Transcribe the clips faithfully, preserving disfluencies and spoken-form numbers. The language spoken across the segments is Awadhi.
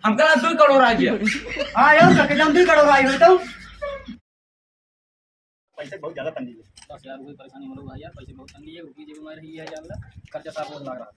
हमका दुइ करोड़ आ गया। हाँ, यो सके जम दुइ करोड़ आई हो तो। पैसे बहुत ज्यादा तंगी है। बस यार, वही परेशानी हम लोग है यार, पैसे बहुत तंगी है, रुपये जेब में रही है यार, खर्चा साफ बहुत लग रहा है।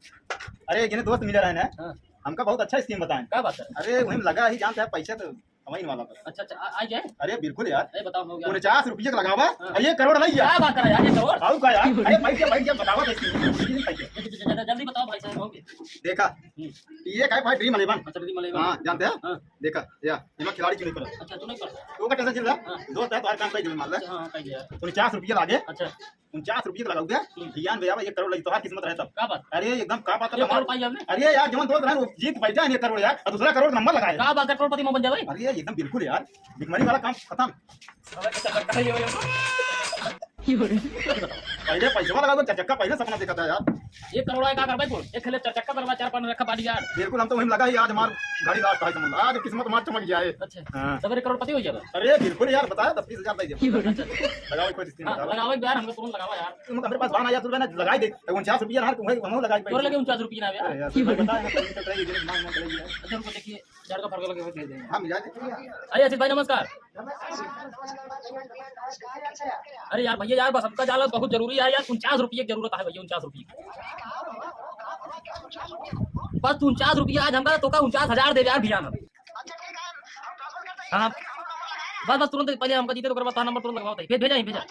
अरे, एक जने दोस्त मिले रहे ना, हाँ। हमका बहुत अच्छा स्कीम बताएं। का बात है? अरे, वही लगा ही जानते हैं, पैसे तो कमाई वाला पर। अच्छा, अच्छा, आ, आ जाए। अरे, बिल्कुल यार। अरे, बताओ, हम लोग यार। उनचास रुपये का लगावा, हाँ। अरे, एक करोड़ नहीं यार। क्या बात है यार, एक करोड़? आओ का यार? अरे, भाई, क्या भाई, क्या बतावा तो स्कीम? जल्दी, जल्दी, जल्दी बताओ भाई साहब, होंगे। देखा, हम्म। ये का है भाई, ड्रीम इलेवन। अच्छा, ड्रीम इलेवन। हाँ, जानते हैं? हाँ। देखा, या, इमा खिलाड़ी चुने पड़ा। अच्छा, चुने पड़ा। तो का टेंशन चिंता? हाँ। दोस्त है, तुम्हारे काम कई दिन मान ले। अच्छा, हाँ, कई दिया। उनचास रुपये लागे। अच्छा। उनचास रुपये का लगाओगे? हम्म। ध्यान भैया, ये करोड़ लगी, तुम्हारी किस्मत रहे तब। का बात? अरे, एकदम का बात है, ये करोड़ पाई हमने? अरे यार, जवन दोस्त रहे, वो जीत बैठा है ये करोड़ यार, और दूसरा करोड़ नंबर लगाए। का बात है, करोड़पति में बन जावे? अरे, एकदम बिल्कुल यार, भिखमंगी वाला काम खत्म। पहले पैसा लगा दो, चकचक्का पहले सपना देखा था यार। एक करोड़ है, का करबे तू? एक खेले चकचक्का करबा, चार पाँच रखा body guard। बिल्कुल, हम तो वहीं लगा ही, आज हमार गाड़ी last है, समझ लो। आज किस्मत हमार चमक गया है। अच्छा, हाँ। सवेरे करोड़पति हो जाएगा। अरे बिल्कुल यार, बताया दस बीस हजार दे दे। अच्छा, अच्छा। लगाओ, कोई रिश्ते हाँ, नहीं। लगाओ एक बार, हमको तुरंत लगावा यार। तुम अपने पास बारह हजार रुपया ना लगाई दे, तो उनचास रुपया ना तुम्हें, हम लगाई तोर लगे उनचास रुपया ना यार। अरे यार, भाई बताया ना, कहीं तो कहीं मांग मांग लगी है। अच्छा, रुको, देखिए। चार का फरक लगे हुए दे देंगे। हम मिला देते हैं। अरे आशीष भाई, नमस्कार। अरे यार भैया यार, बस हमका जाना बहुत जरूरी है यार, उनचास रुपये की जरूरत है भैया, उनचास रुपये। बस तू उनचास रुपया आज हमका, तोका उनचास हजार देबे यार भैया हम। हाँ, बस, बस तुरंत पहले हमका जीते तो ओकर बाद तोहार नंबर तुरंत लगवाओ, भेज, भेजा ही, भेजा।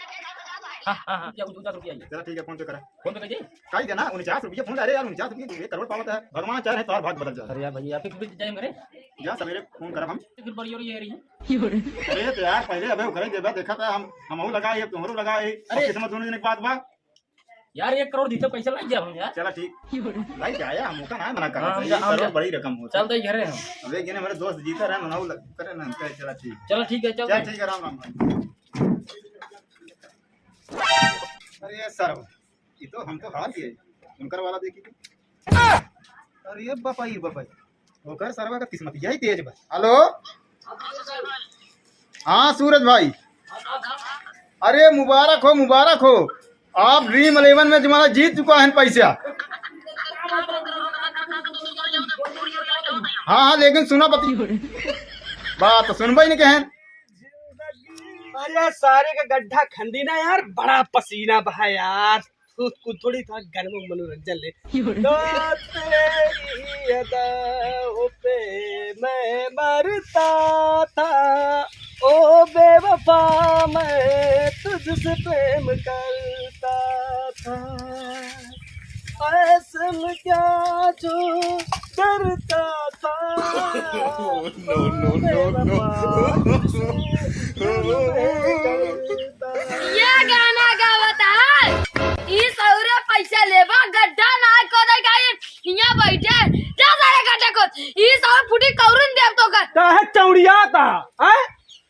हाँ, हाँ, हाँ, क्या उनचास रुपया ही है। चला ठीक है, PhonePe करा। PhonePe कर दे। काई देना, उनचास रुपया phone, अरे यार, उनचास रुपया एक करोड़ पावत है, भगवान चाहे तोहार भाग बदल जाए। अरे यार भैया, फिर, फिर जाए करे। जा सवेरे phone करब हम। फिर बड़ी हो रही है रही। अरे तो यार, पहले अबे ओकरे देबा, देखा था हम, हमहू लगा, ये तोहरो लगा, ये अरे। किस्मत दोनों जने के बात बा। यार, एक करोड़ दीते, पैसा लाग गया हम यार। चला ठीक। लाग जाए, हम ओका ना मना करत हाँ, हम है, जा-, हम करोड़ जा-, बड़ी रकम होती। चल, तो घरे हम। अब एक जने हमारे दोस्त जीता रहे, मनाऊ लग-, करे ना, हम कहे, चला ठीक। चला ठीक है, चल। चल ठीक है, राम राम भाई। अरे सर, ये तो हम तो हार गए। उनकर वाला देखी। अरे बपाई, बपाई। ओकर सरवा का किस्मत यही तेज बा। हेलो। हाँ सूरज भाई। अरे मुबारक हो, मुबारक हो। आप ड्रीम इलेवन में तुम्हारा जीत चुका है पैसा। हाँ, हाँ, लेकिन सुना पति। बात तो सुनबे नहीं कहें। अरे यार, सारे का गड्ढा खंदी ना यार, बड़ा पसीना बहा यार। खुद को थोड़ी था गर्म मनोरंजन ले। तो तेरी अदाओं पे मैं मरता था, ओ बेवफा मैं तुझसे प्रेम करता था। ऐसे में क्या जो डरता था। No, no, no, no। ये गाना गावत है, ई सौरे पैसा लेबा, गड्ढा ना खोदे का, ये हियां बैठे, जा सारे गड्ढे खोद, ई सौरे फुटी कौरुन देव तो कर। काहे चौड़ियाता, हैं?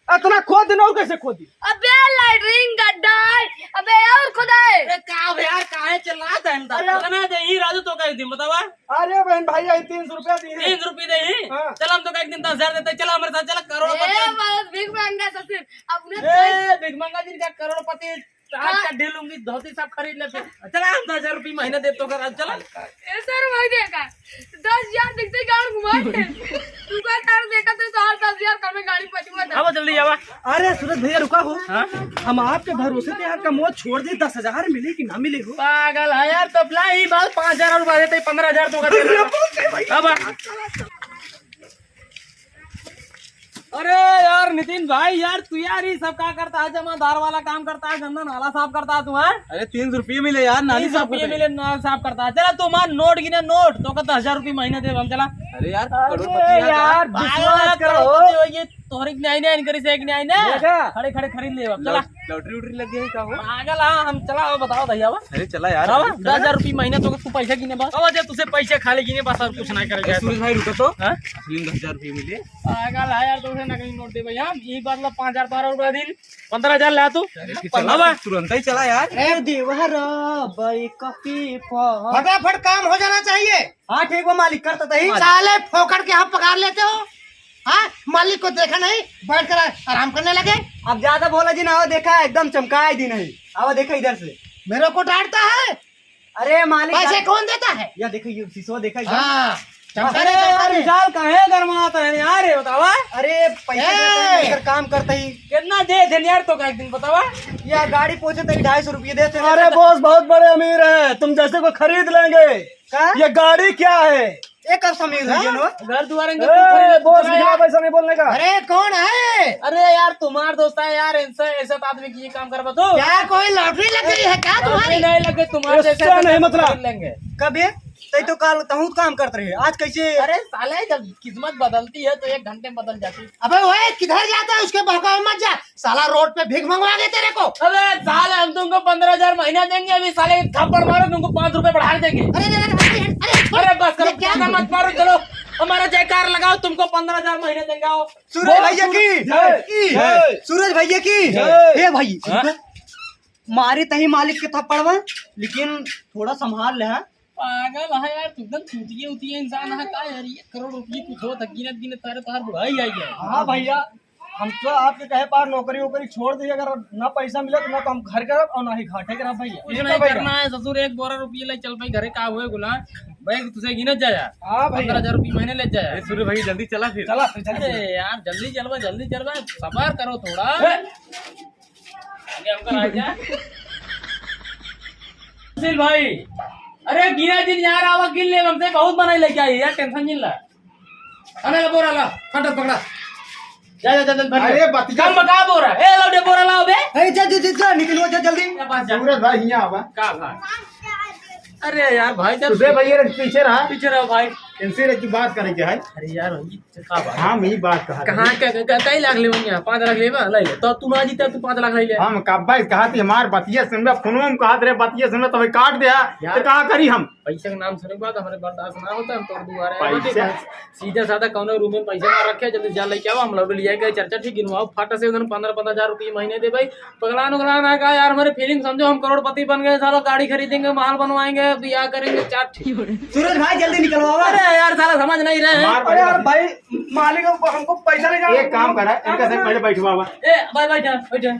अतना खोद दिन और कैसे खोदी? अबे लैट्रिन गड्ढा है, अबे और खुदाई। ए, का हो यार, काहे चिल्लात है हम तक? अरे। कितना दे ही राजू तो कह दी, बतावा। अरे बहन भाई, यही तीन सौ रुपया दी है। तीन सौ रुपये दे ही? हाँ। चल हम तो कह दिन दस हजार देते, चल हमारे साथ, चल करोड़पति। ए, बहुत भीख मांगा ससुर, अब उन्हें ए, भीख मांगा जिनका करोड़पति। आज का ढील लुंगी धोती सब खरीद लेते। चला, हम दस हजार रुपये महीना देब तो कर, चला। ए सर, वही देखा, दस हजार दिखते गाँव घुमा के। दुकानदार देखा तो, तो हर दस हजार कम में गाड़ी पहुँचवा दे। आवा जल्दी आवा। अरे सूरज भैया रुका हो। हाँ? हम आपके भरोसे पे यार कमवा छोड़ दे, दस हजार मिले कि ना मिले हो? पागल है यार, तो ला ही बात, पाँच हजार और बढ़ा देते, पन्द्रह हजार तो कर देते। अब अरे यार नितिन भाई, यार तू यार ये सब का करता है? जमादार वाला काम करता है, गंदा नाला साफ करता है तू, हैं? अरे तीन सौ रुपये मिले यार, नाली तीन सौ साफ रुपये करता है। मिले, नाला साफ करता है। चला तू मार नोट गिने नोट, तो का दस हजार रुपये महीना दे हम, चला। अरे यार, अरे करोड़पति है यार, यार, पागल विश्वास है, करो। करोड़पति हो ये, तोहरे के न्याय न्याय करी से एक न्याय ना। देखा? खड़े खड़े खरीद ले अब, चला। लॉटरी उटरी लग गई का हो? पागल, हाँ, हम चला, अब बताओ भैया, अब। अरे चला यार, चला, अरे चला दस हजार यार। रुपये महीना तो तू पैसा गिने बस। अब जब तुझे पैसा खाली गिने बस और कुछ नहीं करेगा। ए, सूरज भाई रुको तो। हाँ? असली में दस हजार रुपये मिले। पागल है यार, तुमसे नकली नोट दे भैया, हम ई बात ला पाँच हजार बारह रुपया दिन, पन्द्रह हजार ला तू। अरे, चला अब। तुरंत ही चला यार। ए, देवरा, बाई कॉफी फॉर। फटाफट काम हो जाना चाहिए। हाँ, ठीक बा मालिक, कर तो तही। साले फोकट के यहाँ पगार लेते हो, हाँ? मालिक को देखा नहीं, बैठ कर आराम करने लगे। अब ज्यादा बोला जी ना हो, देखा एकदम चमकाए दी नहीं। अब देखा इधर से। मेरे को डांटता है? अरे मालिक, पैसे यार कौन देता है? या देखो, ये शीशो देखा इधर। हाँ, अरे यार, विशाल, काहे गरमात है यार, ये बतावा। अरे, पैसा ए! देते हैं, लेकर काम करते ही। कितना दे थे यार, तो का एक दिन बतावा। ये गाड़ी पोछे तक ढाई सौ रुपये देते हैं। अरे बॉस, बहुत बड़े अमीर हैं, तुम जैसे को खरीद लेंगे। का? ये गाड़ी क्या है? ये कब से अमीर हुई है ना? घर दुआर इनके ए, तू खरीद ले, बॉस, तू बिना पैसा नहीं बोलने का। अरे, कौन है? अरे यार, तुम्हार दोस्त है यार, इनसे, ऐसे आदमी की ये काम करबा तू? क्या कोई लॉटरी लग गई है क्या तुम्हारी? नहीं लगे, तुम्हारे जैसे ऐसा नहीं, मतलब। खरीद लेंगे। कब ये? तै तो काल तहूँ काम करत रहे, आज कैसे? अरे साले, जब किस्मत बदलती है तो एक घंटे में बदल जाती है। अबे ओए, किधर जाता है? उसके बहकावे मत जा, साला रोड पे भीख मंगवा दे तेरे को। अबे साले, हम तुमको पन्द्रह हजार महीना देंगे, अभी साले एक थप्पड़ मारो, तुमको पाँच रुपए बढ़ा देंगे। अरे, अरे, अरे, अरे, अरे, अरे बस करो, ये क्या? ज्यादा मत मारो, चलो हमारा जयकार लगाओ, तुमको पन्द्रह हजार महीने देंगे, आओ। सूरज भैया की जय। जय। सूरज भैया की जय। हे भाई, हाँ? मारे तही मालिक के थप्पड़वा, लेकिन थोड़ा संभाल ले, हाँ? पागल है यार तू, एकदम चूतिया उतिया इंसान है का यार? एक करोड़ रुपये कुछ हो तो गिनत गिनत तारे तार बुढ़ाई आई है। हाँ भैया, हम तो आपके कहे पार नौकरी वोकरी छोड़ दी, अगर ना पैसा मिले तो ना तो हम घर करब और ना ही घाटे करब भैया। कुछ ठीक है नहीं भैया। करना है ससुर, एक बोरा रुपये ले चल भाई घरे, का हुए गुलाम बैग तुझे गिनत जाया। हाँ भैया। पन्द्रह हजार रुपये महीने ले जाया। ए, सूर्य भाई जल्दी चला फिर। चला फिर, जल्दी अरे चला। यार जल्दी चलवा, जल्दी चलवा, सबर करो थोड़ा। ए, आगे हमका आ जा। सुशील भाई, अरे गिना दिन यार, आवा गिन ले, हमसे बहुत बनाई लेके आई यार, टेंशन जिन ला। अरे ला बोरा ला, फटक पकड़ा। जा, जा, जा, जा, भर ले। अरे बतिया। कम बका बोरा। ए, लाओ दे बोरा लाओ बे। ए, जा, जा, जा, जा, निकलो, जा जल्दी। मेरे पास जा। सूरज भाई, यहाँ आवा। का भाई? अरे यार भाई, जब सुबह भैया रे पीछे रहा। पीछे रहो भाई। इनसे रे की बात करे क्या है? अरे यार, हम ये का बात? हम ये बात कहा कहाँ रहे। क-, क-, क-, कई लाख लेवंगे? पाँच लाख लेबा, ले ले। तो तू ना जीता, तू पाँच लाख ले ले। हम कब्बा इस कहा थी, हमार बतिया सुनबे, फोनो में कहा रे बतिया सुनबे, तबे काट दे, हाँ। यार। तो कहा करी हम? पैसे के नाम सुने के बाद हमारे बर्दाश्त ना होता, हम तोर दुआरे आए पैसे। हैं। सीधा साधा कौनो रूम में पैसा ना रखे, जल्दी जा लेके आओ, हम लौट लिया गए चर्चा ठीक गिनवाओ, फट से उधर पन्द्रह पन्द्रह हजार रुपये महीने दे भाई। पगलान उगलान है का यार, हमारे फीलिंग समझो, हम करोड़पति बन गए, साला गाड़ी खरीदेंगे, महल बनवाएंगे, ब्याह करेंगे, चार ठीक। सूरज भाई जल्दी निकलवाओ। अरे यार साला समझ नहीं रहे हैं। हमार अरे यार भाई, मालिक हमको पैसा नहीं जाना। एक काम करा, इनका से पहले बैठवावा। ए भाई, बैठ जा, बैठ जा।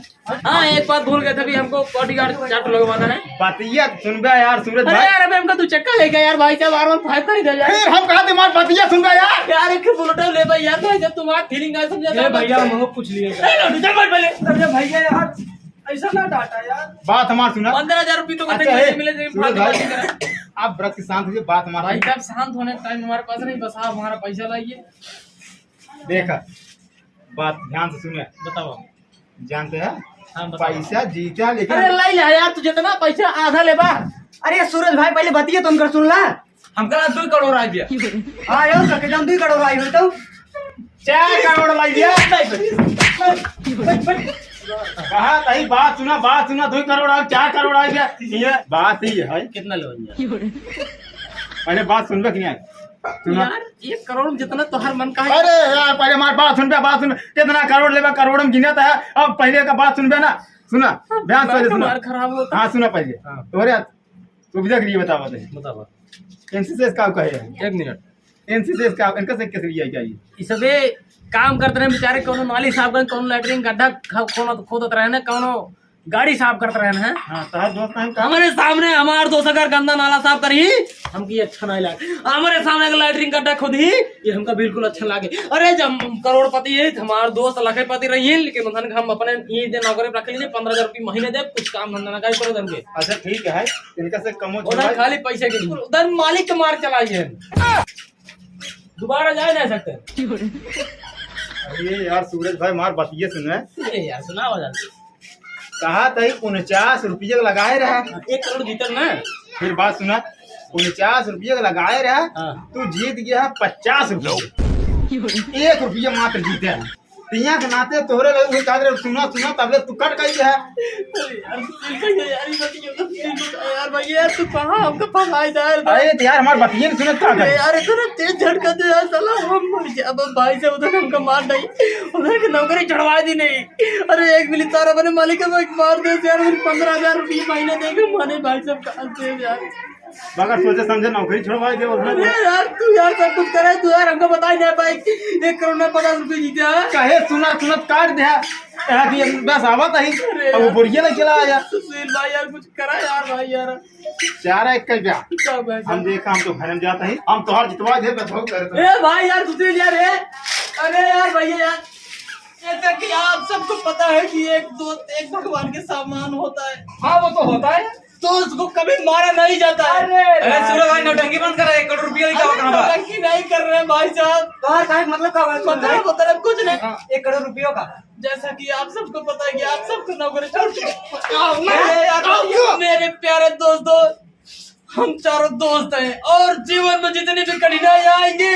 हाँ, एक बात भूल गए थे, अभी हमको बॉडीगार्ड चार्ट लगवाना है। बतिया सुनबे यार सूरज अरे भाई। यार, अबे हमका दो चक्का लेके यार, भाई साहब, आर वन फाइव खरीदा जाए। फिर हम कहा तुम्हार बतिया सुनबे यार। यार, एक बुलेट ले भाई यार, भाई जब तुम्हारा फीलिंग आए समझा ए था। भैया, हम लोग पूछ लिए। ए, लड्डू, चल भाई पहले। अरे भैया यार, ऐसा ना डांटा यार। बात हमार सुना। पन्द्रह हजार रुपये तो अच्छा, कतई ए, मिले, सूरज बात भाई, बात करा। आप ब्रत के शांत होइए, बात हमार भाई सुना। साहब, शांत होने का टाइम हमारे पास नहीं, बस आप हमारा पैसा लाइए। देखा, बात ध्यान से सुने। बताओ। जानते हैं? हाँ, बताओ। पैसा जीता, लेकिन अरे, लाई ले यार, तू जितना पैसा आधा लेबा। अरे, सूरज भाई, पहले बतिया तो उनकर सुन ला। हमका दो करोड़ आ गया। हाँ, यो, सके जान दो करोड़ आई हो तो। चार करोड़ लाई दिया। कहा, तही बात सुना, बात सुना, दो करोड़ आ, चार करोड़ आ गया। ये बात ही है। कितना लेवल गया? पहले बात सुनबे कि नहीं? सुना। यार, एक करोड़ में जितना तोहर मन का है। अरे यार, पहले हमार बात सुन बे, बात सुन। कितना करोड़ लेबे, करोड़ में गिनत है। अब पहले का बात सुन बे ना, सुना। हाँ, ध्यान से पहले सुना। दिमाग खराब होता। हाँ, सुना पहले। हाँ। तोहरे सुविधा के लिए बतावा दे। बतावा। एनसीसी का कहे है? एक मिनट। एनसीसी का, इनका से कैसे लिया क्या ये? ये सबे काम करते रहे बेचारे, कौनो नाली साफ करें, कौनो लैट्रिन गड्ढा ख-, खोदत, खोदत रहे ना, कौनो गाड़ी साफ करत रहन है। हाँ, तोहार दोस्त नाम का? हमरे सामने हमार दोस्त अगर गंदा नाला साफ करी, हमके अच्छा नहीं लागे। हमरे सामने अगर लैट्रिन गड्ढा खोदी, ये हमका बिल्कुल अच्छा लागे। अरे, जब हम करोड़पति है, हमार दोस्त लखपति रही है, लेकिन उन्हन हम अपने ये दे नौकरी रख लीजिए, पन्द्रह हजार रुपये महीने दे, कुछ काम धंधा ना करी, करो दम के। अच्छा, ठीक है, इनका से कमो उधर छोड़ा। खाली पैसे के लिए, उधर मालिक के मार चलाई है। दोबारा जाए ना सकते। अरे यार, सूरज भाई, मार बतिये सुने। ए यार, सुनाओ यार। कहा तही उनचास रुपये लगाए रहा। एक करोड़ जीतल ना। फिर बात सुना, उनचास रुपये लगाए रहा, हाँ। तू जीत गया है पचास रुपये। एक रुपये मात्र जीते हैं। तिया के नाते तोहरे लगे उहे कहत रहे, "सुना, सुना," तबले तू कट गई है। अरे यार, तू कैसे यार, ये बतिया तो ठीक होता है यार, भाई, यार, तू कहाँ हमको फंसाए जा रहा है? अरे, तो यार, हमारे बतिये नहीं सुनत का अरे करे? यार, इतना तेज झटका दे यार, साला, हम मर गए। अब भाई से उधर हमको मार नहीं, उधर की नौकरी छुड़वा दी नहीं। अरे, एक मिनट, सारा बने मालिक है, भाई, मार दे यार, मुझे पन्द्रह हजार रुपये महीने देंगे, माने भाई साहब, कहाँ से यार? बगैर सोचे समझे नौकरी छोड़वाए दे, बोल रहे। अरे यार, तू यार सब कुछ करे, तू यार हमको बताई ना भाई, एक करोड़ में पचास रुपये जीते हैं। कहे सुना सुनत काट दे, यहाँ की बस आवत ही, अरे अब वो यार। बुढ़िया ना चला आया। सुशील भाई यार, कुछ करा यार, भाई यार। चार एक का क्या? क्या भाई? हम देखा, हम तो घर में जाता ही, हम तोहार जितवा दे, बस हो करे तो। ए भाई यार, सुशील यार, ए, अरे यार भैया यार, जैसा कि आप सबको पता है कि एक दोस्त एक भगवान के समान होता है। हाँ, वो तो होता है। दोस्त को कभी मारा नहीं जाता है। अरे अरे, सूरज भाई, नौटंकी बंद करा, एक करोड़ रुपया का अरे, होता है। नौटंकी नहीं कर रहे हैं भाई साहब। तोहार काहे मतलब का बात सुन मतलब, रहे? मतलब कुछ नहीं। हाँ, एक करोड़ रुपयों का। जैसा कि आप सबको पता है कि आप सबको नौकरी छोड़ चुके हैं। आओ, मैं, अरे यार, आओ, क्यों? मेरे प्यारे दोस्तों, हम चारों दोस्त हैं और जीवन में जितनी भी कठिनाइयां आएंगी,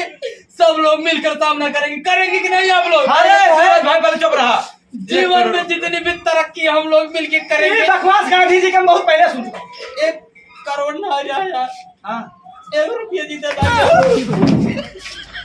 सब लोग मिलकर सामना करेंगे। करेंगे कि नहीं आप लोग? अरे, अरे, सूरज भाई, पहले चुप रहा। जीवन में जितनी भी तरक्की हम लोग मिलके करेंगे। ये बकवास गांधी जी का हम बहुत पहले सुन चुका हूँ। एक करोड़ ना आ जाए यार। हाँ। एक रुपया जीते भाई।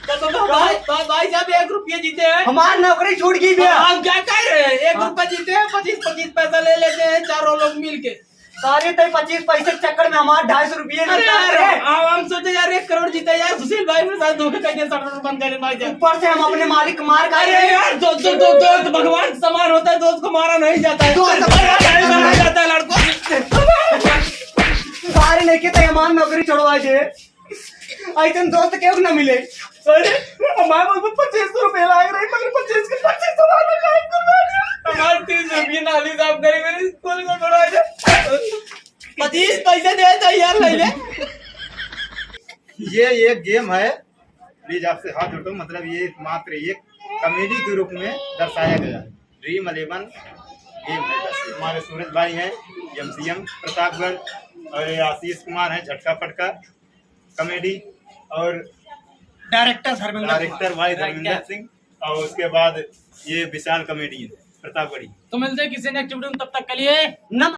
कसम से भाई, भाई, भाई साहब, एक रुपया जीते हैं। हमार नौकरी छूट गई भैया। हम क्या कह रहे हैं? एक हाँ। रुपया जीते हैं, पच्चीस, पच्चीस पैसा ले लेते हैं चारों लोग मिलके। सारे तय पच्चीस पैसे के चक्कर में हमार ढाई सौ रुपये अरे निकाल यार, रहे हैं। हम, हम सोचे यार, एक करोड़ जीते यार, सुशील भाई मेरे साथ धोखा करके साठ रुपये बंद करे भाई जान। ऊपर से हम अपने मालिक को मार खा अरे रहे हैं। यार, दो, दो, दो, दोस्त भगवान समान होता है, दोस्त को मारा नहीं जाता है। दोस्त मारा नहीं जाता है, लड़कों। सारे लेके तय हमार नौकरी छोड़वा दे। ऐसन दोस्त केहू ना मिले। अरे, हमारे पास पच्चीस सौ रुपये लाग रहे, मगर पच्चीस के पच्चीस सौ वाला काम करवा दिया। हमारे तीस रुपये नाली साफ करेंगे, स्कूल को छोड़ा दे। पच्चीस पैसे दे तो यार, ले ले। ये एक गेम है, प्लीज आपसे हाथ जोड़ता हूँ, मतलब ये मात्र एक कॉमेडी के रूप में दर्शाया गया है। ड्रीम इलेवन गेम है, बस हमारे सूरज भाई हैं, एमसीएम प्रतापगढ़, और ये आशीष कुमार है, झटका पटका कॉमेडी, और डायरेक्टर धर्मेंद्र डायरेक्टर कुमार। भाई धर्मेंद्र सिंह, और उसके बाद ये विशाल कॉमेडी है प्रतापगढ़ी। तो मिलते हैं किसी नेक्स्ट वीडियो में, तब तक के लिए नमस्कार।